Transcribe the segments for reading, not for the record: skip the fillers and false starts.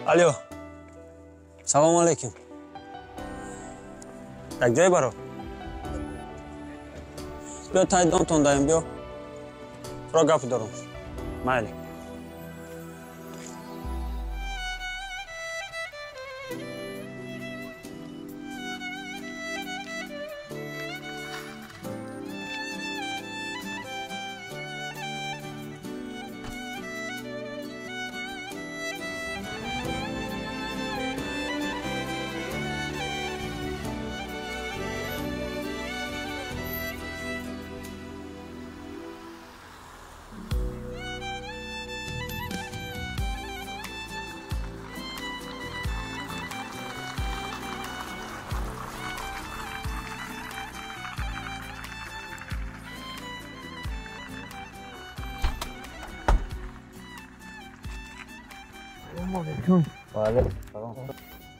Алло. Салому алейкум. Так ҷой баро. Биё тай домтон даем, биё. Туро гап дорам. Майли.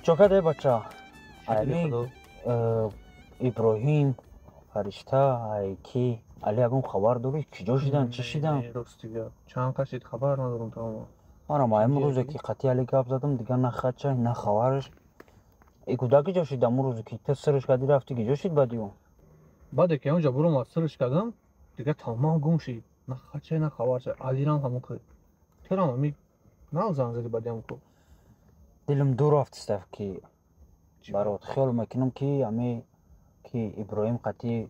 Чо каде бача? Ами Иброҳим, Фаришта, ай ки Али ягон хабар дорӣ? Киҷо шидан, чӣ шидан? Ростига, чанд касид хабар надорам тамом. Манам ҳамин рӯзе ки қатъи Али гап задам, дигар на хача, на хабараш. И куда киҷо шид ҳамун рӯзе ки ту сирш кардӣ рафтӣ, киҷо шид баъди ӯ? Баъде ки онҷа буромад сирш кардам, дигар тамоман гум шид. На хача, на хабарша. Алирам ҳамон ки. Турам ами нав занг зади баъди ҳамон ку. Дилам дур рафтистав ки барот хиёл мекунам ки ами ки Иброҳим қатъи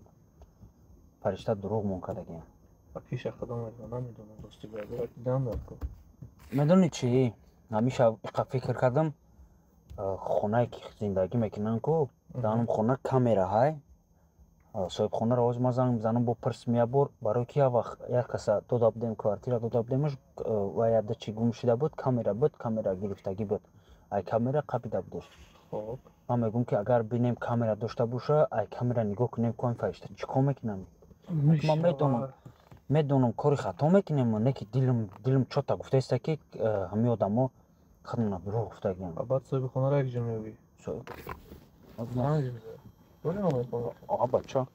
Фаришта дурӯғ мон кардагиам. Киша худо медонам, намедонам рости гап. Дидам дар ку. Медонӣ чӣ? Ҳамеша иқа фикр кардам, хонае ки зиндагӣ мекунанд ку, дар он хона камера ҳай. Соҳибхонаро ҳозир ман занг мезанам, бо пирс меябор, барои ки як вақт як каса дода будем, квартира дода будемаш, ва яда чӣ гум шида буд, камера буд, камера гирифтагӣ буд. Ай камера қапида будеш. Хоб. Ман мегӯям ки агар бинем камера дошта боша, ай камера нигоҳ кунем, ку ин Фаришта чӣ кор мекунам? Ман медонам кори хато мекунем, не ки дилам чота гуфтаиста ки ҳамин одамо худмона дурӯғ гуфтагиам. Баъд соҳибхонаро як ҷо меёбӣ. Оға бача.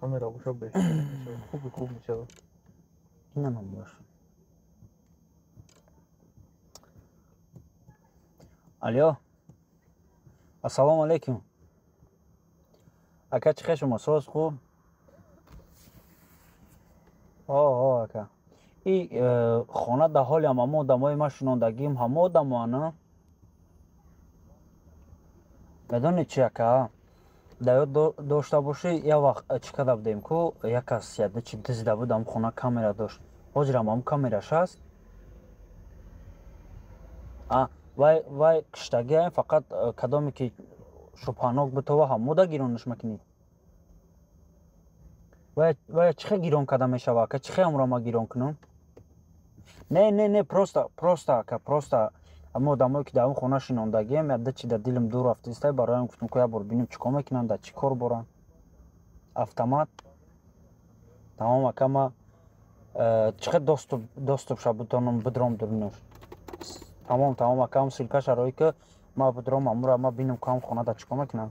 Камера боша беҳтар мешавад, хуби хуб мешавад. Инам боша. Алло. Ассалому алейкум. Ака чӣ хел шумо? Соз хуб? О, ака. И хона дар ҳоли ҳам ҳамо одамои ман шунондагиам ҳамо одамоана? Медонед чӣ ака? Дар ёд дошта бошӣ, як вақт чӣ карда будем ку, як кас яда чи дизида буд, ҳам хона камера дошт. Ҳозирам ҳам камераш ҳаст? Вай киштагиам фақат кадоме ки шубҳанок битова ҳамода гиронаш мекунӣ. Вай чӣ хел гирон карда мешава ака? Чӣ хел ҳамро ман гирон кунам? Не, не, не, просто, просто ака, просто ҳама одамое ки дар он хона шинондагиам, яда чи дар дилам дур рафтаиста, бароям гуфтам ку як бор бинем чӣ кор мекунанд, дар чӣ кор боранд. Автомат. Тамом ака, ма чӣ хел доступ ша битонам бидром дуринаш. Тамом, тамом ака, ҳам ссылка шарои ки ма бидром ҳамура ма бинем ку ҳам хона дар чӣ кор мекунанд.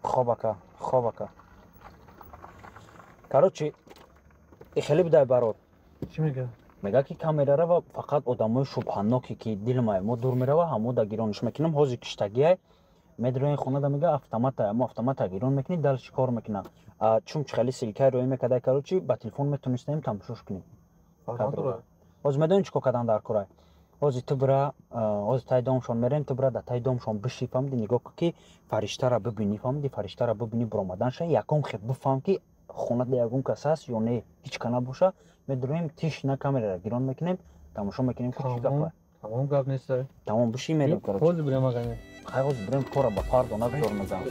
Хоб ака, хоб ака. Короче, хеле бидай барот. Чӣ мегӯяд? Мегӯяд ки камерара ва фақат одамои шубҳаноке ки дилмай мо дур мерава, ҳамо да гиронаш мекунам. Ҳозир киштагиай медрои хона да мега автомата, мо автомата гирон мекунӣ, дал чӣ кор мекуна? Чун чӣ хеле ссылкаи роӣ мекардай, короче, ба телефон метонистем тамошош кунем. Ҳозир медонӣ чӣ кор кардан дар корай? Ҳозир ту бира, ҳозир тай домшон мерем, ту бира дар тай домшон биши, фаҳмиди, нигоҳ кун ки Фариштара бибинӣ, фаҳмиди, Фариштара бибинӣ биромаданша, якон хел бифаҳм ки хона дар ягон кас ҳаст ё не, ҳеҷ ка набоша, медроем тиш на камерара гирон мекунем, тамошо мекунем ки чӣ гапа. Тамом гап нест. Тамом биши мерем, короче. Ҳозир бирем ага. Хай ҳозир бирем, кора ба фардо нагузор мезанам.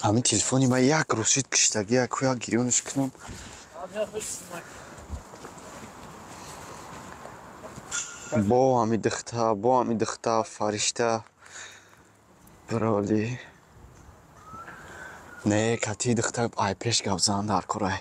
Ҳамин телефони ма як рӯз шид киштагӣ, яку як гирёнаш кунам. Бо ҳами духта, бо ҳами духта, фаришта. Бироли. Не, кати духта ай пеш гап зан дар корай.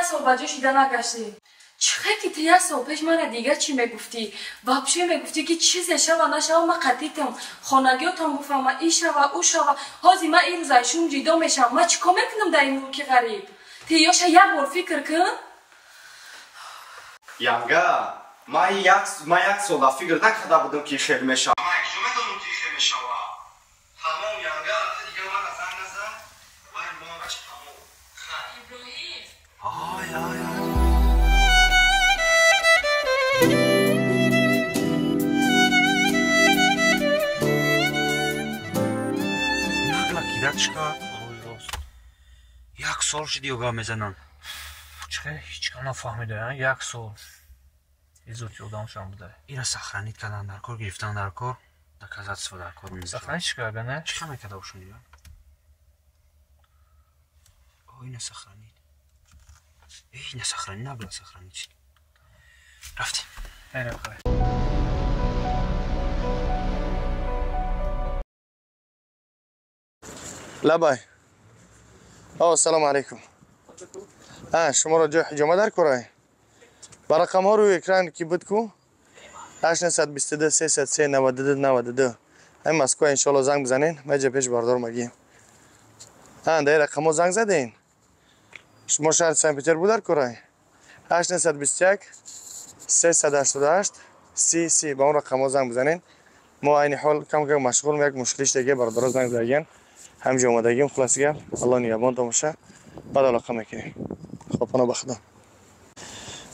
як сол ба ҷо шида нагаштӣ. Чӣ ки ту як сол пеш мара дига чӣ мегуфтӣ? Вообще мегуфтӣ ки чизе шава нашава ма қатитам, хонагиётам буфама, ин шава, ӯ шава. Ҳозир ма ин рӯз айшум ҷидо мешавам. Ма чӣ кор мекунам дар ин мулки ғариб? Ти ёша як бор фикр кун. Янга, ма як сол да фикр накарда будам ки хел мешава. Ма куҷо медонам ки хел мешава? Тамом янга, ту дига мара занг назан. Вай мо тамом. Иброҳим. Ай ай ай. Кидачка, рӯи рост. Як сол шуд ё гап мезананд. Чӣ ҳеҷ кам нафаҳмида, як сол. Изоти одамшам буда. Ира сохранить кардан дар кор, гирифтан дар кор, доказательство дар кор. Сохранить чӣ карда, не? Чӣ мекарда бошон ё? О, ина сохранить. Эй, ина сохранить набуд, сохранить. Рафтем. Мерем хай. لبای السلام علیکم. شما را جای حجامه در کرای با رقم ها روی اکران کی بود کو 8922 303 92 92 این مسکو انشالله زنگ بزنین ما جا پیش بردار مگیم. در رقم ها زنگ زدین. شما شهر سن پیتر بود در کرای 8921 388 30 30 با اون رقم ها زنگ بزنین. ما عین حال کم کم مشغول یک مشکلیش دیگه بردار زنگ زدن همجا اومدگیم. خلاص گپ الله نگهبان باشه. بعد علاقه میکنیم. خب پناه به خدا.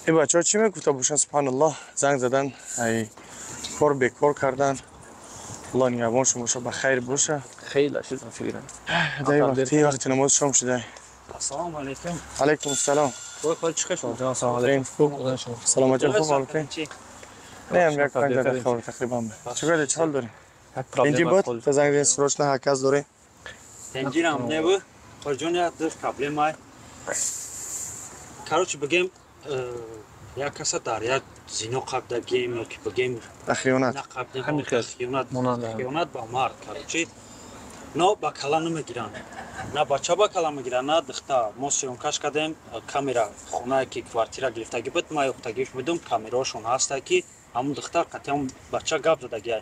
این بچه‌ها چی میگفته باشن؟ سبحان الله زنگ زدن ای کار بیکار کردن. الله نگهبان شما باشه، بخیر باشه. خیلی چیز فکرم. در وقتی نماز شام شده. السلام علیکم. علیکم السلام. خوب چی خوش؟ سلام علیکم. خوب سلامتی خوب علیکم. نه هم یک 5 دقیقه خبر تقریبا. چیکار چه حال داری؟ اینجا بود تا زنگ زدن سروش نه هکز داری. تنجیرم نبود. خرجون як ду проблема. Короче, бигем як каса дар як зино қабдагим ё ки бигем хиёнат. Хиёнат ба мард, короче. Но ба кала намегиранд. На бача ба кала мегиранд, на духта. Мо съёмкаш кардем, камера хонае ки квартира гирифтагӣ буд, ма ёфтагиш будум, камераҳошон ҳаста ки ҳамун духтар қатъи бача гап задагиай.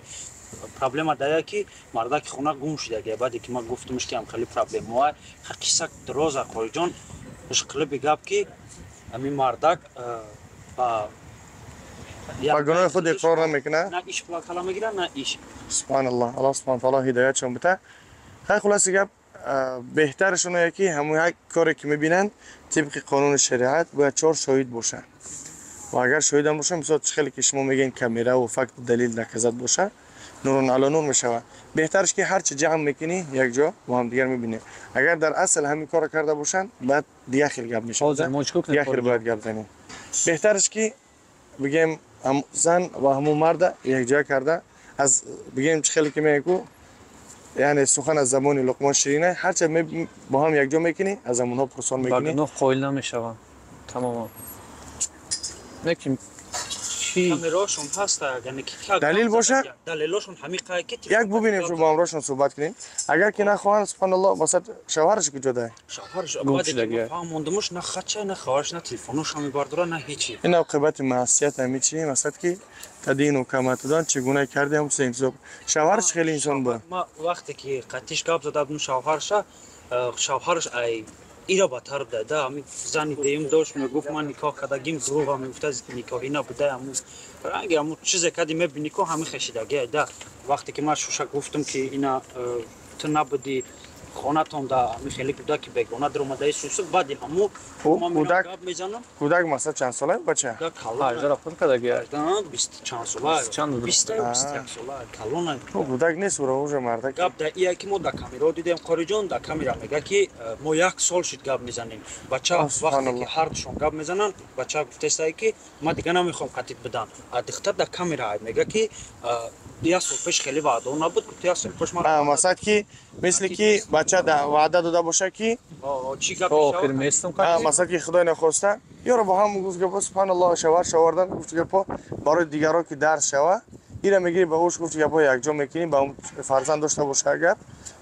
Проблема дая ки мардаки хона гум шудагия. Баъде ки ман гуфтумш ки ам хеле проблемоа, қисса дороза қориҷон, ишқилиби гап ки ҳамин мардак ба гуноҳи худ иқрор намекунад, на иш кала мегирад, на иш. Субҳаналлоҳ. Аллоҳ субҳана таоло ҳидоятшон бита. Хай хулоси гап беҳтарашон оя ки ҳамон як коре ки мебинанд тибқи қонуни шариат бояд 4 шоҳид бошанд. Ва агар шоҳидам бошанд, мисол чӣ хеле ки шумо мегӯед камера ва факт далил доказат бошад, нурун ало нур мешавад. Беҳтараш ки ҳарчи ҷамъ мекунӣ якҷо бо ҳамдигар мебинӣ. Агар дар асл ҳамин корро карда бошанд, баъд дигар хел гап мешавад. Дигар хел бояд гап занем. Беҳтараш ки бигем зан ва ҳамун марда якҷоя карда аз бигем чӣ хеле ки мегӯ, яъне сухан аз забони Луқмон ширина, ҳарчи бо ҳам якҷо мекунӣ аз ҳамонҳо пурсон мекунӣ. Ба гуноҳ қоил намешаванд тамоман. Лекин камераҳошон ҳаст, яъне ки далил бошад, далелошон ҳамиқае ки як бубинем, шу бо ҳамроҳшон суҳбат кунем. Агар ки нахоҳанд, субҳаналлоҳ, масалан шавҳараш куҷо дае? Шавҳараш фаҳмондумуш на хача, на хоҳараш, на телефоношон мебардора, на ҳечи. Ин оқибати маъсият ҳами чи масалан ки тадину каматудан чӣ гуна кардем интизоб. Шавҳараш хеле инсон буд. Ма вақте ки қатиш гап зада будум шавҳарша, шавҳараш ай ира батар буда да, ҳамин зани деюм дошт, мегуфт ман никоҳ кардагим, дурӯға мегуфта, никоҳӣ набуда, ҳамун ранги ҳамун чизе кади мебинӣ ко ҳамин хешидагия да. Вақте ки ман шуша гуфтум ки ина ту набудӣ хонатон да ҳамин хеле буда ки бегона даромадаи сусу, баъди ҳамун кӯдак кӯдак масалан чанд сола бача? Ҳаждаҳ пур кардагия. Бист чанд сола, 21 сола калона. Кӯдак нест, ура уже мардак. Гап дар ия ки мо дар камераҳо дидем, қориҷон дар камера мега ки мо як сол шуд гап мезанем. Бача вақте ки ҳардушон гап мезананд, бача гуфтаистае ки ман дига намехоҳам қатиб бидан. А духтар дар камера мега ки як сол пеш хеле ваъдао набуд, гуфт як сол пеш ман масалан ки мисли ки бача ваъда дода боша ки чӣ гап охир местам, масалан ки худой нахоста ёро бо ҳам гуфт гапо, субҳаналлоҳ, шавҳар шавардан гуфт гапо барои дигаро ки дарс шава, ира мегири ба ҳуш гуфт гапо якҷо мекунӣ, ба фарзанд дошта боша агар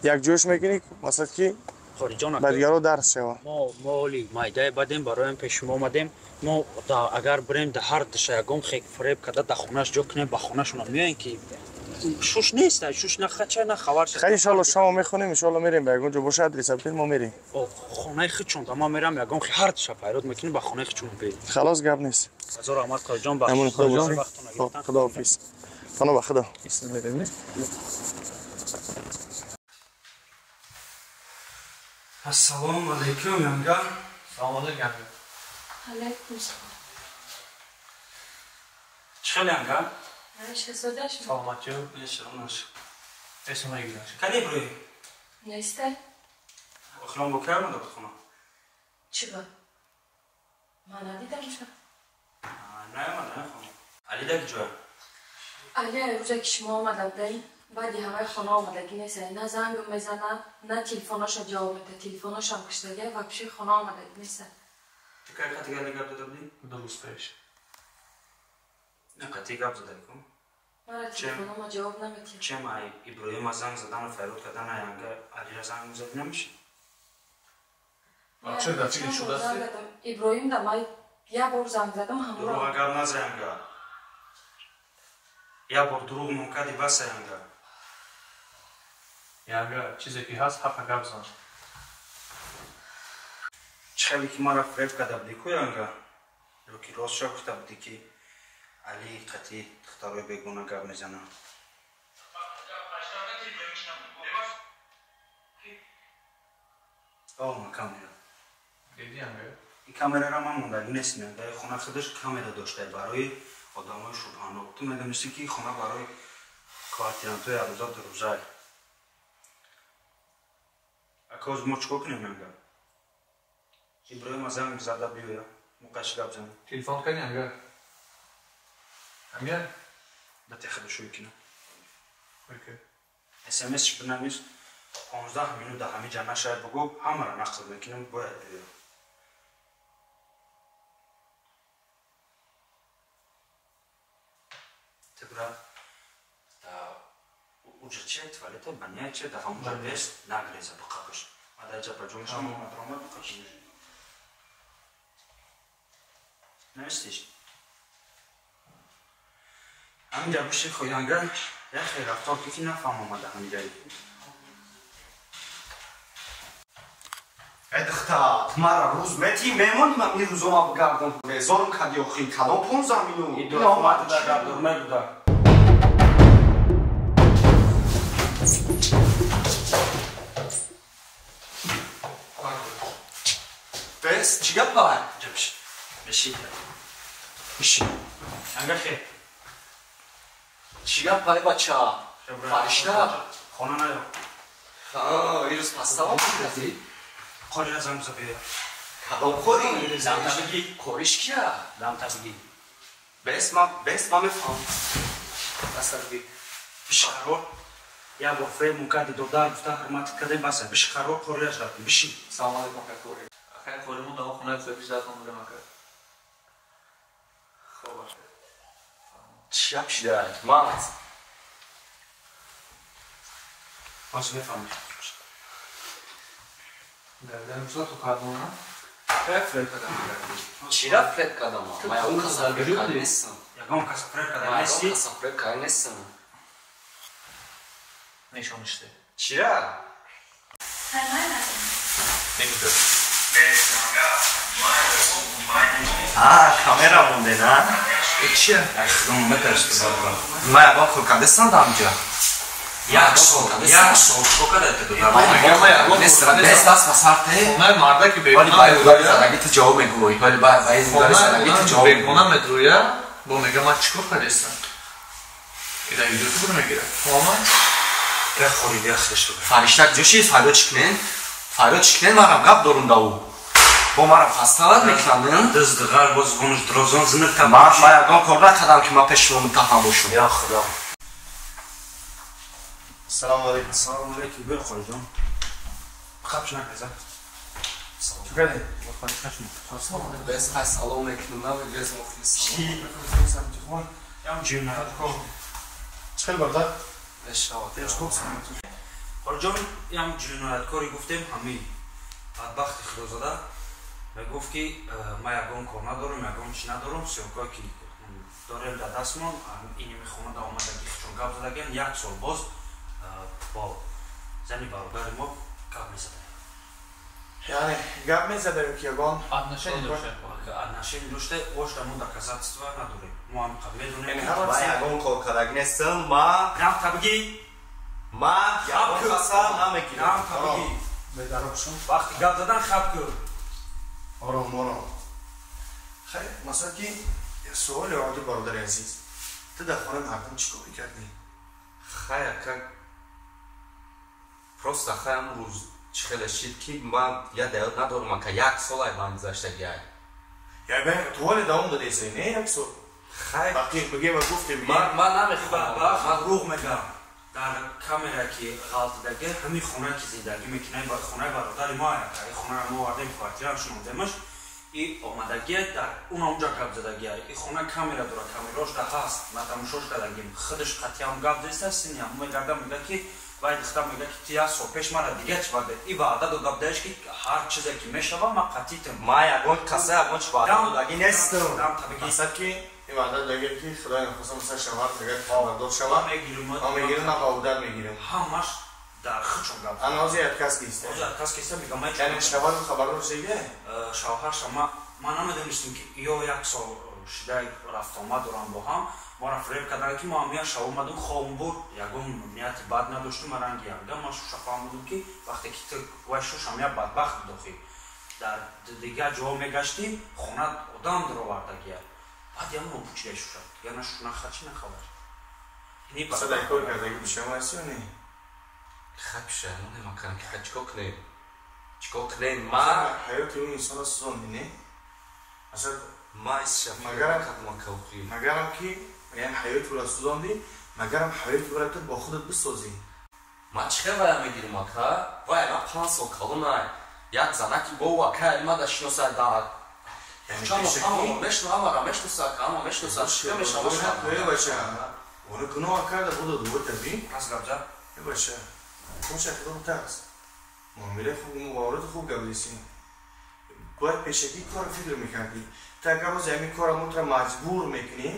якҷояш мекунӣ, масалан ки Ба дигаро дарс шава. Мо моли майдае бадем, бароям пеши шумо омадем. Мо агар бирем да ҳар диша ягон хек фиреб карда да хонаш ҷо кунем, ба хонашона меоем ки шуш нест, шуш на хача на хабар. Хай иншоалло шамо мехонем, иншоалло мерем ба ягон ҷо боша адреса битед, мо мерем. Хонаи худшон да ма мерам ягон хе ҳар диша файрод мекунем ба хонаи худшон биёем. Халос гап нест. Ҳазор раҳмат Қориҷон, ба Худоҳофиз. Пано ба Худо. Ассалому алайкум янга. Салом алайкум янга. Алайкум салом. Чӣ хел янга? Шаҳзода шумо. Саломатӣ. Нешонаш. Эсма гираш. Кани брои? Нестай. Охирон бо кай омада буд хона? Чӣ ба? Ман надидам ша. Наомада на хона. Али дар куҷоя? Али рӯзе ки шумо омада будаи, баъди ҳаваи хона омадагӣ нест. На занг мезанад, на телефоноша ҷавоб медиҳад. Телефоношам киштагия, вообще хона омадагӣ нест. Ту кай қати гап гап зада будӣ? Ду рӯз пеш. На қати гап задаи ку? Мара телефонома ҷавоб намедиҳад. Чем ай Иброҳима занг задану файрод кардан янга Алира занг мезадӣ намеши? Чӣ дар фикри шудасти? Иброҳим да ман як бор занг задам ҳамро. Дурӯға гап наза янга. Як бор дурӯғ мон кади баса янга. Янга чизе ки ҳаст ҳаққа гап зан. Чӣ хеле ки мара фиреб карда будӣ ку янга? Ё ки ростша гуфта будӣ ки Али қати духтарои бегона гап мезанад? О, ма камера. Диди янга? Ин камерара ман мондагӣ нестм. Дар хона худаш камера доштае барои одамои шубҳанок. Ту медонистӣ ки хона барои квартирантҳои арӯза дурӯзае. Ака ҳозир мо чӣ кор кунем янга? Иброҳима занг зада биёя, мо қаши гап занем. Телефон кани янга? Янга? Дате худашӯй кина. Окей. СМС бинавис, 15 минут да ҳамин ҷа нашавад бугӯ, ҳамаро нақл мекунем, бояд биёя. Ту бира уҷа че туалета баня че да ҳамонҷа бес нагреза биқапаш. Ма дар ҷа ба ҷо мешавам, омад ромад биқапаш. Навистиш? Ҳаминҷа биши хоянга, як хел рафтор ки нафаҳмам омада ҳаминҷаи. Эй духтар, ту мара рӯз метӣ, мемонӣ ман ин рӯзо ма бигардам. Безорм кардӣ охи, кадом 15 минут? Ин Бес, чӣ гап ба? Биши. Биши. Биши. Янга хе. Чӣ гап ба, бача? Фаришта? Хона наё. Ха, ин рӯз паставом кардӣ? Қорира занг биза биёя. Кадом қори? Дамта бигӣ. Кориш кия? Дамта бигӣ. Бес, ма, бес, ма мефаҳмам. Даста бигӣ. Биши қарор. Як бор фиреб мон карди, додар гуфта ҳурмат кардем, баса. Биши қарор, қорираш рафтем. Биши. Салом алайкум ака қори. Ахай қоримон дар хонаи пеш дастон будем ака. Хоб ака. Чӣ гап шида? Мат. Ҳозир мефаҳмӣ. Дар мисол ту кардам, на? Фиреб кардам. Чира фиреб кардам? Ман ягон каса фиреб карда нестам. Ягон каса фиреб карда Ман нестӣ? ягон каса фиреб карда нестам. Нишониште. Чира? Намедонам. А, камера монде, на? Чия? Худом метарсӣ баробар. Ман ягон кор кардастам дар ҳамҷа. Як сол, як сол чикор карда ту додар? Бес даст ба сар те. Хонаи марда ки Вале бегона ба удари медроя, задагӣ ту ҷавоб мегӯӣ. Вале ба удари задагӣ ту ҷавоб мегӯӣ. бегона медроя, бо мега ман чикор кардастам? Ида видео ту мегирад. Омад? Як хориди як хеш шуда. Фаришта куҷо шид? Фарёд чӣ кунен? Фарёд чӣ кунен? Манам гап дорум да ӯ. Бо марам хасталат мекунанд? Дизд ғар боз забонаш дирозон зинат каб. Ман ягон кор накардам ки ман пеши шумо муттаҳам бошам. Я Худо. Салому алайкум. Салому алайкум, биё Қориҷон. Қапш наказа. Чӣ кардӣ? Бес хай салом мекунам, намегӯяз мухлис салом. Ям ҷинояткор. Чӣ хел бародар? Бешавад. Қориҷон, ям ҷинояткоре гуфтем ҳамин. Бадбахти Худозода мегуфт ки ман ягон кор надорам, ягон чи надорам, съёмкое ки дорем дар дастмон, иними хона да омадаги чун гап задагиан як сол боз бо зани бародари мо гап мезадаем. Яъне гап мезадаем ки ягон отношение дошта. Отношение дошта, ошта мо доказательства надорем. Мо ҳам қабл медонем. Ман ягон кор кардаг нестам, ма Рамта бигӣ. Ма ягон каса намегирам. Рамта бигӣ. Вақти гап задан хаб кун. Ором, ором. Хайр, масалан ки суоли оддӣ бародари азиз. Ту дар хонаи мардум чӣ кор мекардӣ? Хай ака, просто хай амрӯз чӣ хеле шид ки ман я даёд надорам ака, як сол ай ман гузаштагиай. Я ту ҳоле давом додесай, не як сол? Хай вақте бигем ва гуфтем ман намехоҳам. Ман рӯғ мегам. Дар камера ки ғалтидаги ҳамин хона ки зиндагӣ мекунем, хонаи бародари мо ака, ин хонаро мо овардем, квартираам шунондемаш, и омадагия дар он онҷа гап задагия. И хона камера дора, камерош да ҳаст, ма тамошош кардагим. Худаш қатъиам гап заиста, сини ҳам мегарда мега ки вай духтар мега ки ту як сол пеш мара дига чӣ ваъда и ваъда дода будаеш ки ҳар чизе ки мешава ма қатъитам. Ман ягон каса ягон чи ваъда додагӣ нестам. Мақсад ки ин ваъда додагӣ ки Худои нахоста масалан шавҳар агар хабардор шавад, ман мегирам, ман ба удар мегирам. Ҳамаш дар худшон гап. Ана ҳозир отказ киста. Ҳозир отказ киста мегам ман. Яъне шавҳар хабардор шудагӣ? Шавҳарша ман намедонистем ки ё як сол шида рафтуомад дорам бо ҳам, моро фиреб карданд ки мо ҳам як шаб омадем, хобм буд, ягон нияти бад надоштем, ман ранги ягда ман шуша фаҳмидам ки вақте ки ту вай шушам як бадбахт будохӣ, дар дигар ҷо мегаштӣ, хона одам даровардагия. Баъд ям нобучида шуша, дигар на шуш, на хачи, на хабар. Садай кор кардаги бишам ҳаст ё не? Хай пишаймон намекунам ки хай чикор кунем? Чикор кунем? Ма ҳаёти он инсонро сӯзондӣ, не? Масалан ма магарам ки яъне ҳаёти ӯро сӯзондӣ, магарам ҳаёти ӯро ту бо худат бисозӣ. Ман чӣ хел вая мегирам ака? Вай ма 5 сол калонай. Як занаки бо ака ма да шиносай дар. Ҳамаро мешноса, ҳама мешноса. Чӣ мешава? Бача, оно гуноҳ карда буду дуо таби? Пас гап зад. Бача, худша худо тарс. Муомилаи хуб, муоварати хуб гап дисӣ. Бояд пешакӣ корро фикр мекардӣ. Ту агар рӯзе ҳамин корро мо туро маҷбур мекунӣ,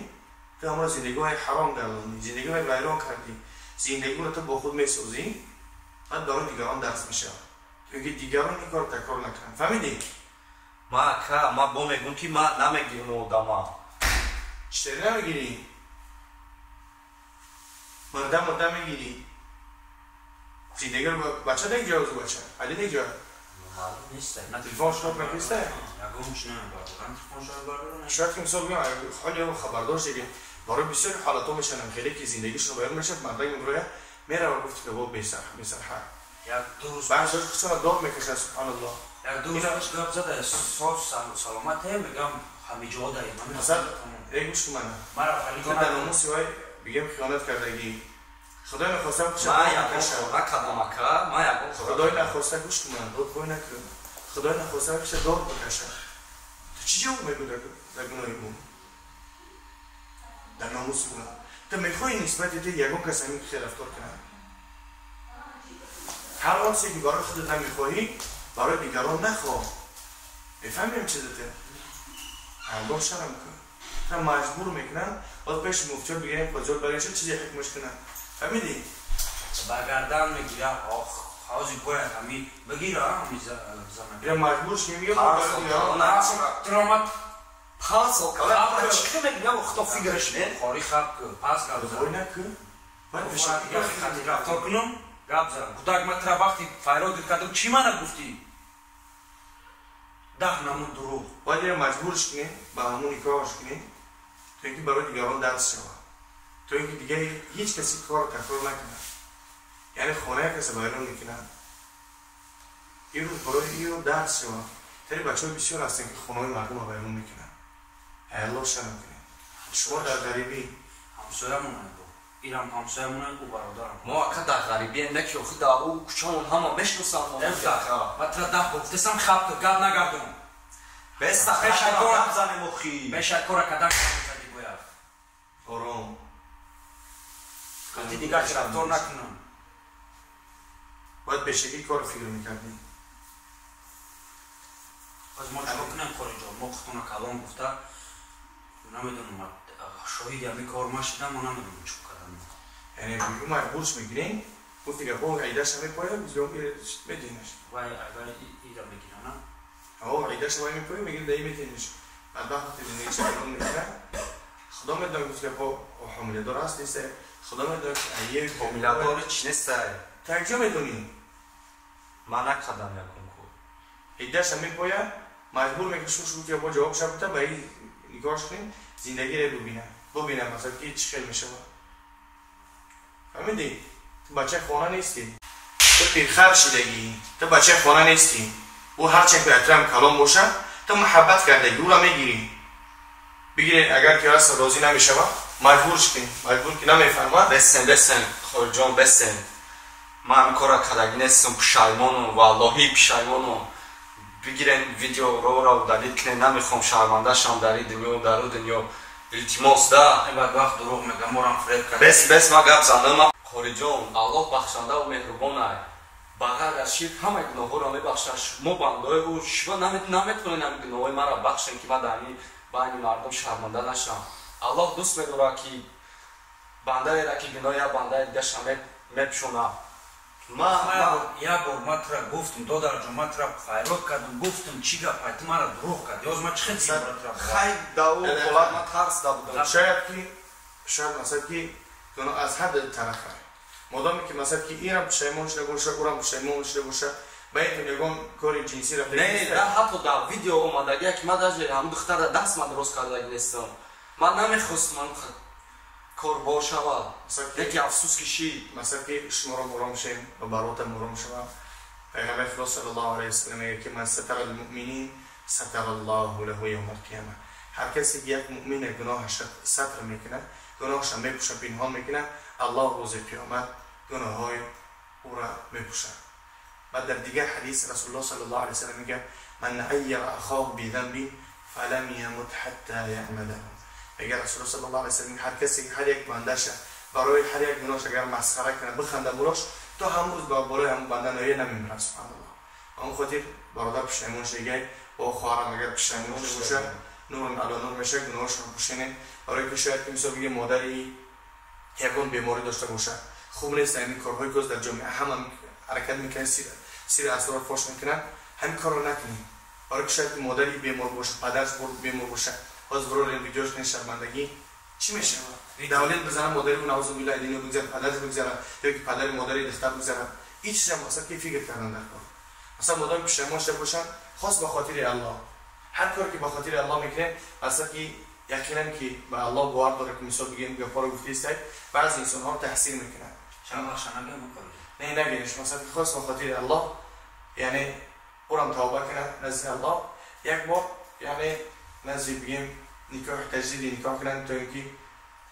ту ҳамро зиндагиҳои ҳаром гардондӣ, зиндагиҳои вайрон кардӣ, зиндагиро ту бо худ месозӣ, баъд барои дигарон дарс мешавад. То ин ки дигарон ин корро такрор накунанд. Фаҳмидӣ? Ма ака, ма бо мегӯм ки ман намегирам одама. Чӣ тавр намегирӣ? Мурда мурда мегирӣ. Зиндагиро бача неҷо бача? Али неҷо? Маълум нест. Телефон шуд накиста? Ягон чи намебардорам, телефон шуд бардорам. Шояд ки мисол бигӯям, ҳоли ё хабардор шудӣ, барои бисёри ҳолатҳо мешаванд хеле ки зиндагишон вайрон мешавад, мардак меброяд, меравад гуфт ки бо бесарҳа. Як ду рӯз баъзеҳо худшонро дор мекашанд, субҳаналлоҳ. Як ду рӯз гап зада, соз саломате, мегам ҳамиҷо даем. Масалан, эй гӯш кун мана. Мара фалиго дар номуси вай бигем хиёнат кардагӣ. Худой нахоста ман ягон кор накардам ака, ман ягон кор. Худой нахоста гӯш кун мана, дод бой накун. Худой нахоста киша дор бикашад. Ту чӣ ҷавоб мегӯ дар гуноҳи ӯ? Дар номуси ӯ. Ту мехоҳӣ нисбати ту ягон кас ҳамин хел рафтор кунад? Ҳар он чизе ки барои худат намехоҳӣ, барои дигарон нахоҳ. Мефаҳмем чизате? Аллоҳ шарм кун. Ту маҷбур мекунанд, боз пеши муфтиёт бигирем, қозиёт барои чизе ҳукмаш кунанд. Фаҳмидӣ? Ба гардан мегира, ох, ҳози бояд ҳами бигира, ҳами зана. Ира маҷбур шуд, мегӯям Тиромат 5 сол калон чӣ хел мегирам, худо фикраш не? Хори хаб кун, пас гап зан. Вой накун. Бояд пешакӣ хати рафтор кунам, гап зан. Кӯдак ма тира вақти файрод кардам, чӣ мана гуфтӣ? 10 намуд дурӯғ. Бояд ира маҷбурш кунӣ, ба ҳамон никоҳаш кунӣ, то ин ки барои дигарон дарс шавад. То ин ки дигар ҳеҷ каси корро такрор накунад. Яъне хонаи касе вайрон мекунад. Ин рӯз барои иро дарс шавад. Тари бачаҳои бисёр ҳастанд ки хонаҳои мардумро вайрон мекунанд. Аллоҳ шарм кунед. Шумо дар ғарибӣ. Ҳамсоямонанд бо. Ирам ҳамсоямонанд, ӯ бародарам. Мо ака дар ғарибием, не ки охи дар ӯ кӯчамон ҳама мешиносанд мо. Ма тира 10 бор гуфтасам хаб кун, гап нагардон. Беста гап занем охи. Бешакора кадан задӣ бояд. Ором. Қати дигар рафтор накунам. Бояд пешакӣ корро фикр мекардӣ. Мо худтона калон гуфта намедонам, шоҳиди ҳамин кор машидам, мо намедонам чӣ кардам. Яъне ман бурш мегирем, гуфти гапо айдаша мепоя, мединаш. Вай вай ира мегирана. О, айдаша вай мепоя, мегирем даи мединаш. Бадбахт зиндагиша калон мекунад. Худо медонад, гуфти гапо ҳомиладор аст, нест. Худо медонад ки ае ҳомиладори чӣ нестай? Ту якҷо медонӣ? Ман накардам якум кор. Айдаша мепоя, маҷбур мекунад шу ки бо ҷавоб шабта ба ин нигоҳш кунем, зиндагиро бубинам. Бубинам масалан ки чӣ хел мешавад. Фаҳмидӣ? Ту бачаи хона нестӣ. Ту пирхар шидагӣ. Ту бачаи хона нестӣ. Ӯ ҳарчанд ки атрам калон бошад, ту муҳаббат кардагӣ, ӯро мегирӣ. Бигиред, агар ки раста розӣ намешавад, маҷбурш кунӣ. Маҷбур ки намефаҳмад. Бесен, бесен, хориҷон, бесен. Ман ҳамин корро кардагӣ нестам, пушаймонам, валлоҳи пушаймонам. Бигирен видеоро удалить кунед, намехоҳам шарманда шавам дар ин дунё, дар ӯ дунё. Илтимос да. Ин бадбахт дурӯғ мегӯяд, морам фиреб кард. Бес, бес, ман гап задам. Хориҷон, Аллоҳ бахшандаву меҳрубон ай. Ба ғайр аз ширк ҳамаи гуноҳҳоро мебахшад. Шумо бандаҳои ӯ, шумо наметавонед ҳамин гуноҳҳои маро бахшед, ки ман дар ин байни мардум шарманда нашавам. Аллоҳ дӯст медорад, ки бандаеро, ки гуноҳи як бандаи дигаша мепӯшонад. Як бор ман тура гуфтам, додарҷон, ман тура файрод кардам, гуфтам чӣ гап, ту мара дурӯғ кардӣ. Ҳоз ман чӣ хел дигар тура хай да ӯ ҳолат ман тарс да будам. Шояд ки, шояд масалан ки гуноҳ аз ҳар ду тарафа. Модоме ки масалан ки инам пушаймон шуда боша, ӯрам пушаймон шуда боша, ба ин ягон кори ҷинсӣ рафта. Не, да ҳатто дар видео омадагия ки ман даже ҳамун духтара даст ман рост кардагӣ нестам. Ман намехостам ҳамун корбор шавад. Яке афсӯс ки шид. Масалан ки шуморо муром шем ва баротам муром шавам. Пайғамбари Худо саллаллоҳу алайҳи васаллам мегӯяд ки ман сатара алмуъминин сатара Аллоҳу лаҳу явма алқияма. Ҳар касе ки як муъмина гуноҳаша сатр мекунад, гуноҳаша мепӯшад, пинҳон мекунад, Аллоҳ рӯзи қиёмат гуноҳҳои ӯро мепӯшад. Баъд дар дигар ҳадис Расулуллоҳ саллаллоҳу алайҳи васаллам мегӯяд ман айяра ахоҳу бидамбин фалам ямут ҳатта яъмалаҳу. Мегӯяд Расулуллоҳ саллаллоҳу алайҳи васаллам ҳар касе ки ҳар як бандаша барои ҳар як гуноҳш агар масхара кунад, биханда болош, то ҳамон рӯз ба болои ҳамон банда ноя намемирад. Субҳаналлоҳ. Ба он хотир бародар пушаймон шудагай, бо хоҳарам агар пушаймон шуда бошад, нурун ало нур мешавад, гуноҳашро пӯшенед. Барои ки шояд ки мисол бигем модари ягон беморӣ дошта бошад. Хуб нест ҳамин корҳое ки дар ҷомеа ҳама ҳаракат мекунанд, сири асрор фош мекунанд, ҳамин корро накунед. Барои ки шояд ки модари бемор бошад, падараш бемор бошад, боз бирорем видеош кунед, шармандагӣ чӣ мешавад? Давлет бизанад модари ӯ наузу биллаҳ дунё бигзарад, падараш бигзарад, ё ки падари модари духтар бигзарад. Ин чизам масалан ки фикр кардан дар кор. Масалан модоме пушаймон шуда бошанд, хос ба хотири Аллоҳ. Ҳар коре ки ба хотири Аллоҳ мекунем, масалан ки яқинан ки ба Аллоҳ бовар дорад, ки мисол бигем гапҳоро гуфтаистай, баъзе инсонҳоро таҳсир мекунад. Не, нагӯяш, масалан ки хос ба хотири Аллоҳ, яъне ӯрам тавба кунад назди Аллоҳ, як бор, яъне назди бигем никоҳ таҷдиди никоҳ кунанд, то ин ки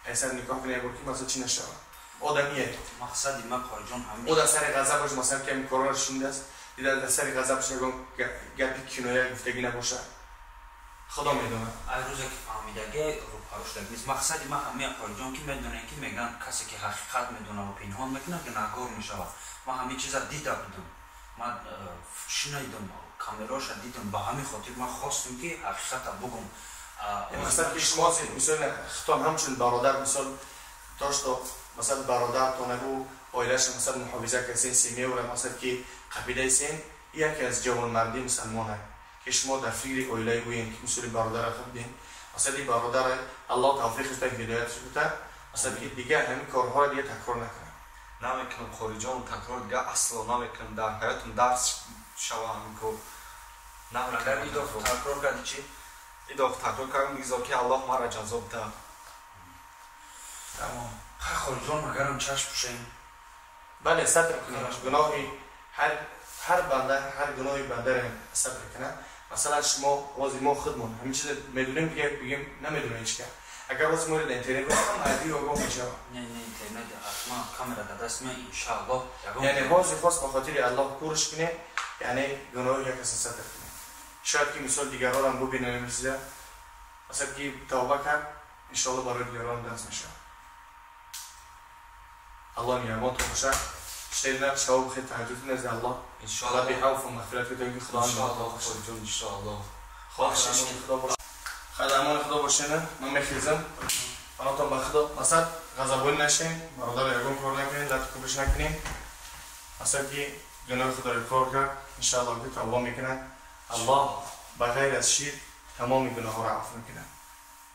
айсар никоҳ кунад, як бор ки масалан чӣ нашавад. Одамие. Мақсади ман хориҷон ҳамин. Ӯ дар сари ғазабаш масалан ки ҳамин корҳоро шунидааст, дида дар сари ғазабаш ягон гапи киноя гуфтагӣ набошад. Худо медонад. Ай рӯзе ки фаҳмидаги рӯпарӯ шудаги нест. Мақсади ман ҳамин хориҷон ки медонем ки мегӯянд касе ки ҳақиқат медонад ва пинҳон мекунад гунаҳгор мешавад. Ман ҳамин чиза дида будам. Ман шунидам, камераша дидам, ба ҳамин хотир ман хостам ки ҳақиқата бугум. Масалан ки шумо мисол хитон ҳамчун бародар мисол то что масалан бародаратон ӯ оилаша масалан муҳофиза кардасен, семьяро масалан ки қабидаисен, яке аз ҷавонмардии мусалмон аст ки шумо дар фикри оилаи ӯем ки мисоли бародара хуб дем. Масалан ин бародара Аллоҳ тавфиқ диҳад, ҳидоятш диҳад, масалан ки дигар ҳамин корҳоро дигар такрор накунад. Намекунам хориҷон, такрор дигар асло намекунам, дар ҳаётам дарс шава ҳамин кор. Агар идоф такрор кардӣ чӣ? Идоф такрор кардам, бигзор ки Аллоҳ маро ҷазо диҳад. Тамом. Хай хориҷон, агарам чашм пӯшем. Бале, сатр кунем. Гуноҳи ҳар банда, ҳар гуноҳи бандаро сатр кунад. Масалан шумо рози мо худмон ҳамин чиза медонем, ки бигем намедонем ҳеҷ кас. Агар рози моро дар интернет бошад, майдии огоҳ мешавад. Не, не, интернет ҳатман камера дар даст меояд, иншааллоҳ. Яъне ҳозир хос ба хотири Аллоҳ курш кунем, яъне гуноҳи як каса сатр кунем. Шояд ки мисол дигарҳоро бубинем ин чиза, масалан ки тавба кард, иншоаллоҳ барои дигарон дарс мешавад. Аллоҳ нигаҳбонтон бошад. Шеър шавоб хел таҳаҷҷуд назди Аллоҳ. Иншоаллоҳ. Талаби авфу мағфират кунед, ки Худо иншоаллоҳ, хориҷон, иншоаллоҳ. Бахшиш ки Худо бош. Хайр, амон Худо бошена, ман мехезам. Паноҳтон ба Худо. Масад ғазабонӣ нашем, бародар ягон кор накунем, лату кӯбиш накунем. Масад ки гуноҳи худро иқрор кард, иншааллоҳ ки тавба мекунад. Аллоҳ ба ғайр аз ширк тамоми гуноҳҳоро афв мекунад.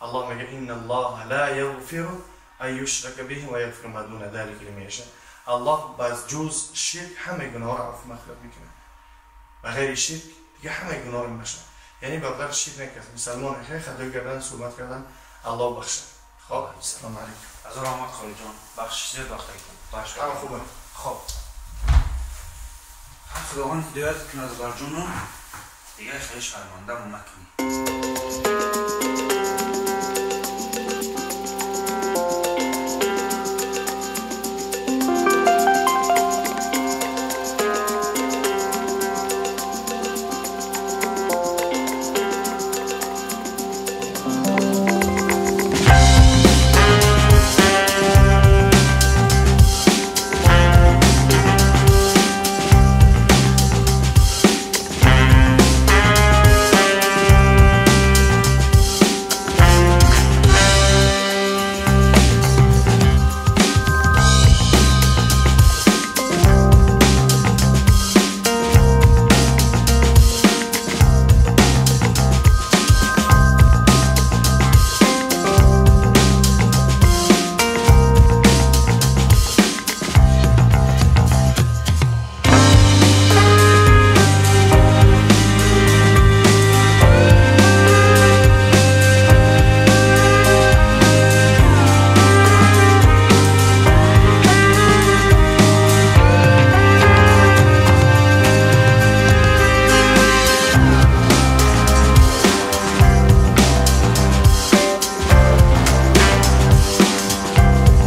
Аллоҳ мегӯяд: инна аллоҳа ла яғфиру ан юшрака биҳи ва яғфиру ма дуна залика лиман яша. Аллоҳ ба ҷуз ширк ҳамаи гуноҳҳоро афв мағфират мекунад. Ба ғайри ширк дига ҳамаи гуноҳро мебахшад. Яъне бародар ширк накард, мусалмон хеле хатоӣ кардан, суҳбат кардан, Аллоҳ бахшад. Хоб, ассалому алайкум. Ҳазор раҳмат, Холиҷон, бахшиш зиёд вақтагитон. Ҳама хубе. Хоб, Худованд ҳидоят кунад барҷону, дигар хеле шармандамон накунӣ.